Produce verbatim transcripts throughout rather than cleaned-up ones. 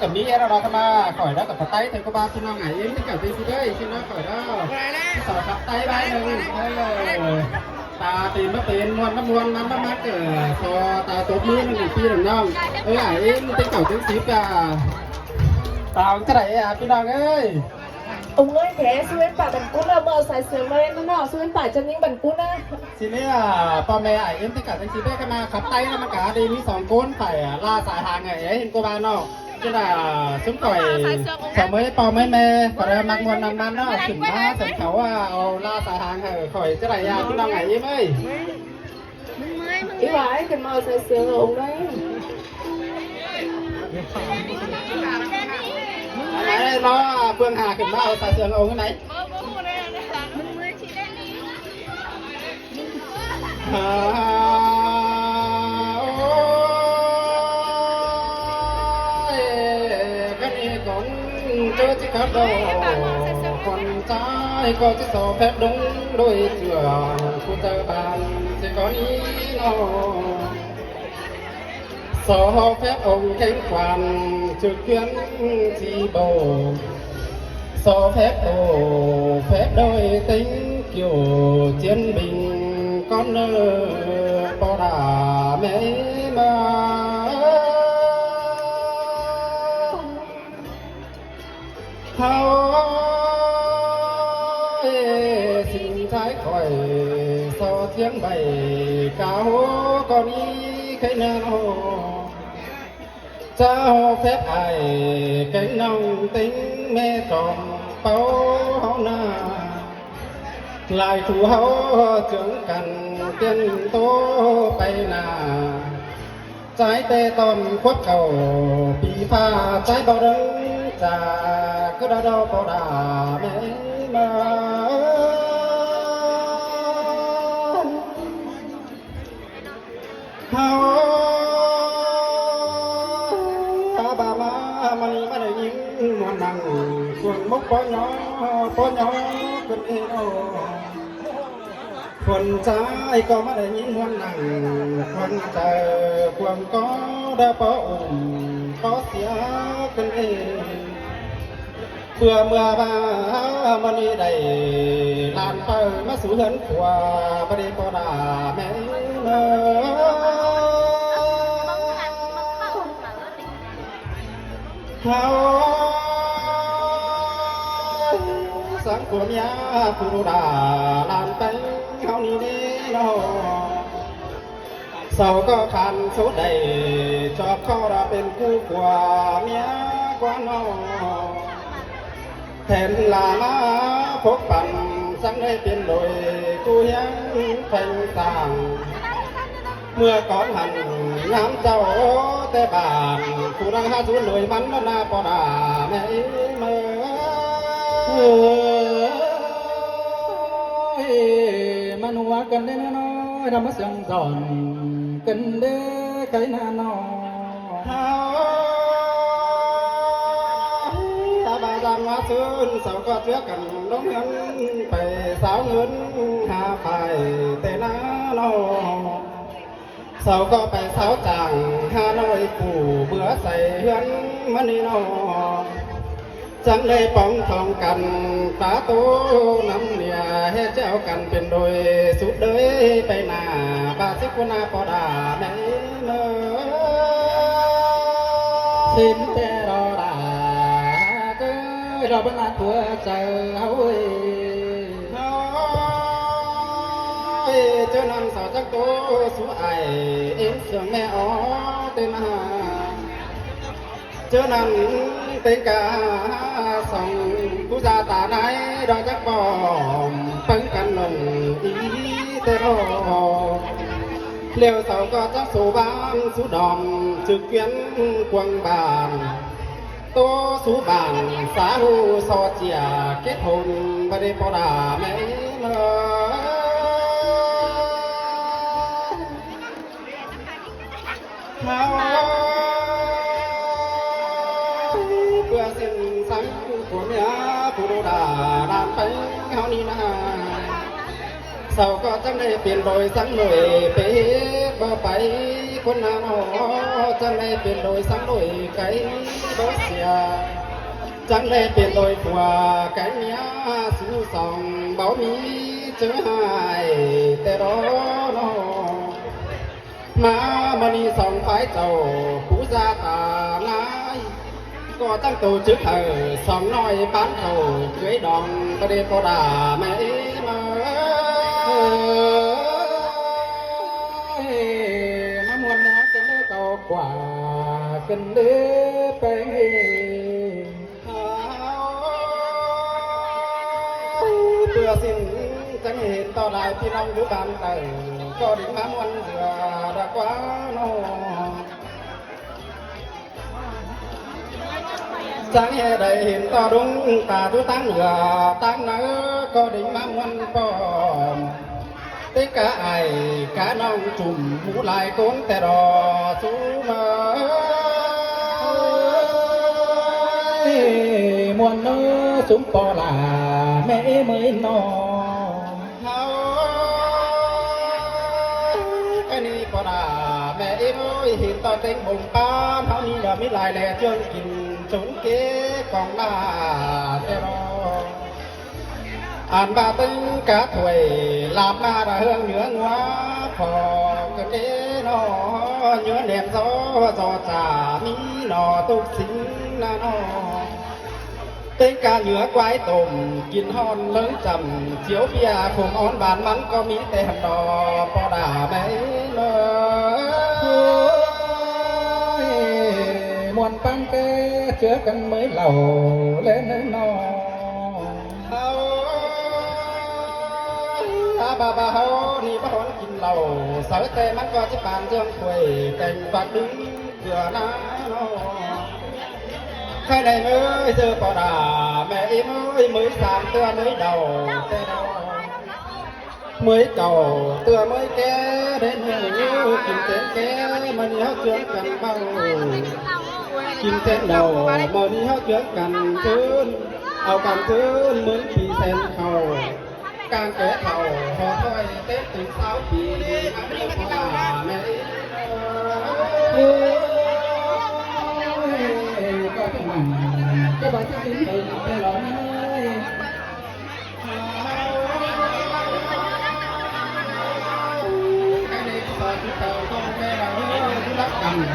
Cắp ꞌmí é ꞌnọ ꞌcọ ꞌmá khỏi đó cắp ꞌtái, ꞌtếng ꞌcọ ꞌva ꞌpi ꞌnọng ải ꞌếm ꞌtếng cắp ꞌtếng ꞌsịn ꞌlới, ꞌpi ꞌnọng khỏi đó. Sỏ cắp ꞌtái ꞌvạy ꞌnưng, ơ, ta pên ꞌmá pên, ꞌmuôn ꞌmá ꞌmuôn, ꞌmá ꞌmá ꞌmá ꞌcọ, sỏ ta tốp ꞌmí ꞌnưng ꞌpi ꞌnọng ꞌnọng. Ơ, ải ꞌếm ꞌtếng cắp ꞌtếng ꞌsịn ꞌcọ. Ta ꞌcọ đảy ꞌa ꞌpi ꞌnọng ꞌới. Ông ơi, thế sư em phải bắn cún à, mở sải sướng mà em nó nọ, sư em phải cho những bắn cún à. ꞌSịn ꞌnị, ꞌpo ꞌme ải ꞌếm ꞌtếng cắp ꞌtếng ꞌsịn ꞌpẹ ꞌcọ ꞌmá cắp ꞌtái ꞌnặn ꞌmá cắp đi, ꞌmí song ꞌcốn phải ꞌla sải hàng ꞌnị, ꞌhịn ꞌcọ ꞌva ꞌnọ. ꞌChớ ꞌnặn ꞌsúm khỏi, song ꞌmới ꞌpo ꞌmới ꞌme, khỏi ꞌmặc ꞌmuôn ꞌmặc ꞌmắn ꞌnọ, khửn ꞌmá song khảu ꞌa, au ꞌla sải hàng hảư khỏi ꞌchớ đảy ꞌa ꞌpi ꞌnọng ải ꞌếm ꞌới. Ý bảo anh khửn ꞌmá au sải sướng ông đấy. Đảy ꞌnọ, ꞌpưa hả khửn ꞌmá au sải sướng ông ꞌnị. Ôi, cái này con chưa chứ khắp đâu. Con trai có chứ sao phép đúng đôi chửa, cô trai bạn sẽ có ý nó. Sao phép ông Khánh Khoản trực tuyến chi bộ. Sao phép tổ phép đôi tính kiểu chiến binh con nợ ꞌpo đà ꞌme ꞌmá. Hao ơi, xin trái khỏi sao tiếng bày cao con ý cái nơ nô. Cháo phép ải cánh nông tính mê tròn páu háo na. Lai thủ háo trưởng cắn tiên tố bay na. Trái tê tòn khuất cầu, pí pha trái bao đớng, chả cứ đau đau bao đà mê mơ. Hao, ba ba ma, ma ni ma đảy ꞌnhính, ꞌmuôn nẳng, cuông mốc bó nhó, bó nhó, cơn ê nô. Khuôn ꞌchái ꞌcọ ꞌmá đảy ꞌnhính ꞌmuôn nẳng, khuôn chaư, khuôn có đa bó ủm, bó sia cơn ê. ꞌPưa ꞌmưa ba ma ni đảy ꞌlan pay ꞌmá sú ꞌhướn khua, ba đi ꞌpo đà ꞌme ꞌmá. Hao, sáng khua ꞌmía phủ đà ꞌlan pay háo ni đê ꞌnọ. Sau ꞌcọ khăn số đảy, chóp ꞌcọ đa pên ꞌcu khua ꞌmía ꞌquá ꞌnọ. Then la ꞌmá phốc păn, săng đảy pên đôi ꞌcu hiến phanh sàng. ꞌMưa cón hẳn ngắm chảu té bản, phủ đang há dú đôi mắn ꞌnọ na ꞌpo đà ꞌme ꞌmá. Ôi, mắn hua cơn đê ꞌnọ, đa ꞌmá sương dọn cơn đê cái na ꞌnọ. Hao, ta ba dăm ꞌmá sưn, sau ꞌcọ ꞌchưa căn ꞌlống ꞌhướn, pay sáo ꞌngớn, ha phải té na ꞌnọ. Sau ꞌcọ pay sáo chảng Hà Nội phủ bứa say ꞌhướn ꞌmá ni ꞌnọ. Chắng đảy póng thong căn, pá tô nắm nia, hé chéo căn pên đôi, sút đới pay nả, ba síp ꞌcú na ꞌpo đà ꞌme ꞌmá. Xin té ꞌro đà, ơi, ꞌro bá na tua chaư háo ơi. Ôi, ꞌchớ ꞌnặn sau chắc tô sú ải, ꞌếm sương ꞌme ó té na. ꞌChớ ꞌnặn têng ca song, ꞌcú da ta nái, đo chắc bom, pơng căn lông ý té ꞌnọ. ꞌLẹo sau ꞌcọ chắc số ban, sú đom, trực tuyến cuông bản. Tô sú bản, xã hội so chia, kết hôn, ba đi ꞌpo đà ꞌme ꞌmá. Hao, ꞌpưa ꞌsịn săng phủ ꞌmía, phủ đô đà, đàn pay háo ni na. Sau ꞌcọ chắng đảy pên đôi săng đôi, pê báu pay, ꞌCốn ꞌnặn ꞌnọ, chắng ꞌnị pên ꞌlội sắng ꞌlội cái báu sia, chắng ꞌnị pên ꞌlội phua cái ꞌmía sú song báu ꞌmí ꞌchớ ꞌhại ꞌtẹ đó ꞌnọ. ꞌMá ꞌmự ꞌnị song phái chảu pú da ta ꞌnái ꞌcọ chắng tổ chức hảư song ꞌnọi ꞌpán khảu cưới đón ꞌpá đê ꞌpo đả ꞌme ꞌmí ꞌmá. ꞌMá ꞌmuôn ꞌmá ꞌcọ ꞌmá ꞌcọ ꞌquá ꞌcứn đế ꞌpéng ꞌhế. ꞌPưa ꞌsịn chắng hên ꞌto lai ꞌpi ꞌnọng dú ban tảy ꞌcọ đảy ꞌmá ꞌmuôn dưa đa ꞌquá ꞌnọ. Chắng hên đảy hên ꞌto đúng ta dú ꞌtáng ꞌnưa ꞌtáng ꞌnáư ꞌcọ đảy ꞌmá ꞌmuôn ꞌpọ. Té cá ai cá ꞌnọng chum mú lai ꞌcốn ꞌtẹ đó sú ꞌmá. ꞌMuôn ꞌnớ súng ꞌpo đả ꞌme ꞌmí ꞌnọ. ꞌHáu cái ꞌnị ꞌpo đả ꞌme ꞌmí ꞌmới hên ꞌto ꞌtếng bông ꞌpán ꞌháu ꞌnị ꞌnhó ꞌmí lai ꞌlẹ ꞌchương kin chốn ké cong ꞌmá ꞌtẹ đó. Ăn ꞌva ꞌtếng cá thuổi lạp ꞌmá đa ꞌhướng nhứa ꞌngúa phó ꞌcọ té ꞌnọ, nhứa ꞌnẹm gió gió chả ꞌmí ꞌnọ tốc sính ꞌnặn ꞌnọ. ꞌTếng cá nhứa ꞌquái tôm kin ꞌhọn ꞌlớng chăm chiếu ꞌpía khum ón ban ꞌmắn ꞌcọ ꞌmí ꞌtẹ hăn đó ꞌpo đả ꞌme ꞌmới. ꞌMuôn ꞌpán ké ꞌchứa căn ꞌmới lảu ꞌlé ꞌnớ ꞌnọ. ꞌHáu, ꞌva ꞌva ꞌháu ꞌnị báu ꞌhón kin lảu, sáư ꞌtẹ ꞌmắn ꞌcọ ꞌchí pang ꞌchương khuối teng ꞌpặc đứn ꞌcứa ꞌnặn ꞌnọ. Khay đảy ꞌmới ꞌchớ ꞌpo đả ꞌme ꞌmới, ꞌmới sam ꞌtưa ꞌmới đaư ꞌtẹ đó. ꞌMới cảu ꞌtưa ꞌmới ké đảy ꞌnớ kin chén ké ꞌmá ꞌnị ꞌháu ꞌchương căn ꞌvạu. Kin chén đaư ꞌmá ꞌnị ꞌháu ꞌchương căn ꞌchớn. Au căn ꞌchớn ꞌmới pi sen khảu. Cang ké khảu hó ꞌtoi Tết từ sáu pi ăn ꞌmới ꞌpo đả ꞌme ꞌmới. Ôi, ꞌcọ chắng mẳn, ꞌcọ báu chắng kính đảy ꞌtẹ lỏ ꞌmới. Cái này có phải chú tàu không? Cái là nó cứ lắp cằm.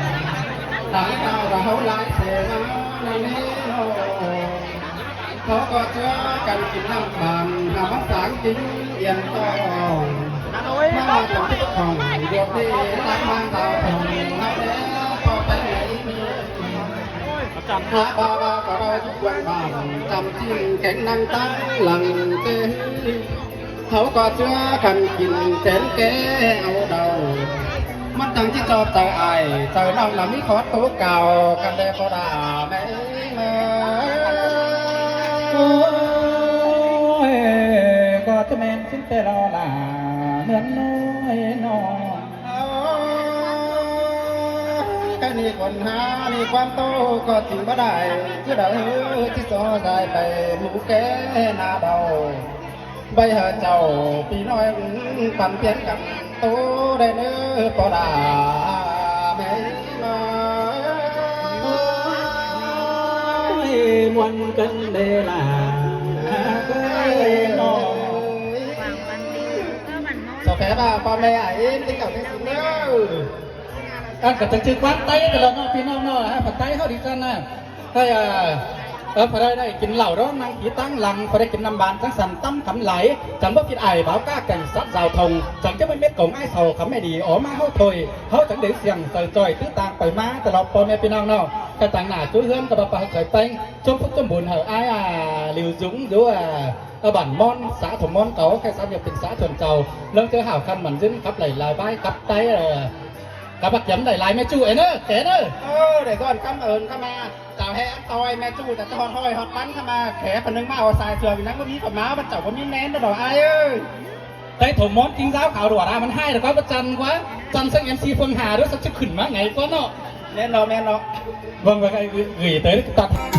Tại sao là không lái xe mà nó né nó? Hảư ꞌcọ ꞌchưa căn kin ꞌnặm bản, hảư ꞌmắn sáng chính yên to. ꞌMá ꞌmá chắng thích khỏng, buộc đi, tắc ꞌmá giao thông, nó đé, ꞌpo té ꞌnị. Hả, ba ba cọ đao dú quan bản, chăm chim kéng năng táng lăng tê. Hảư ꞌcọ ꞌchưa căn kin chén ké au đaư. ꞌMắn chắng ꞌchí ꞌchọ chaư ai, chaư ꞌnọng lăm ꞌmí khót tố cáo, căn đe ꞌpo đả ꞌme ꞌmới. Ôi, ꞌcọ ꞌchớ ꞌmen sính ꞌtẹ lo lả, ꞌmướng ꞌnọi ꞌnọ. Cái ꞌnị quần há ꞌnị quan tô ꞌcọ chính báu đảy, ꞌchớ đaư ꞌchí so dai pay mú ké ꞌna đaư. Bai hảư chảu pi ꞌnọi păn piến căn tô đảy ꞌnớ ꞌpo đả ꞌme ꞌmới. Ôi, ꞌmuôn căn đê lả, ꞌcọ ꞌnọ. Sau phép ꞌva ꞌpo ꞌme ải ꞌếm ꞌtếng cảu ꞌtếng sính ꞌnớ. Ăn ꞌcọ chắng ꞌchư quán Táy ꞌtẹ lo ꞌnọ ꞌpi ꞌnọng ꞌnọ, hảư phả Táy ꞌháu đi căn ꞌnạ. Ơ, ơ, phả đảy đảy kin lảu đó, năng pí táng lăng, phả đảy kin ꞌnặm bản, chắng săn tắm khắm lai, chắng báu phít ai, báo cáo cảnh sát giao thông, chắng chếp mết cống ải sau khắm ꞌme đi, ók ꞌmá ꞌháu thôi, ꞌháu chắng đảy siêng, saư ꞌchoi, tứ tang, pay ꞌmá, ꞌtẹ lo ꞌpo ꞌme ꞌpi ꞌnọng ꞌnọ, ꞌcọ chắng ꞌnạ, ꞌchu ꞌhướn, ꞌcọ báu pay khởi teng, ꞌchốm phúc ꞌchốm bun hảư ải, à, Liu Dúng, dú, à, ơ, bản ꞌMón, xã Thổ ꞌMón cáu, khay sáp nhập tỉnh xã Thuần Châu, ꞌlống ꞌchớ hảo khăn mẳn dưn, cắp đảy lai bái, cắp Táy, ơ, cắp bác kiém đảy lai ꞌme ꞌchu ên ơ, ké ꞌnớ. Ơ, đảy dọn căm ơn khăm ma. Chảu ꞌhế ăn ꞌtoi ꞌme ꞌchu, chảu ꞌchọ ꞌhọt ꞌhọi ꞌhọt ꞌpắn khăm ma, khé pha ꞌnưng ꞌmá au sai sương, ꞌnăng báu ꞌmí pha ꞌmá, báu chảu báu ꞌmí ꞌnén ꞌnớ đỏ ai ơi. Táy Thổ ꞌMón kính giáo khảo đỏ đá, ꞌmắn ꞌhại đỏ ꞌquá báu chăn ꞌquá, chăn sớng MC Phương Hà đó, sắp chứ khửn ꞌmá ngày ꞌquá ꞌnọ. ꞌMen lo, ꞌmen lo. Vâng, vâng, gửi, gửi tới các bạn.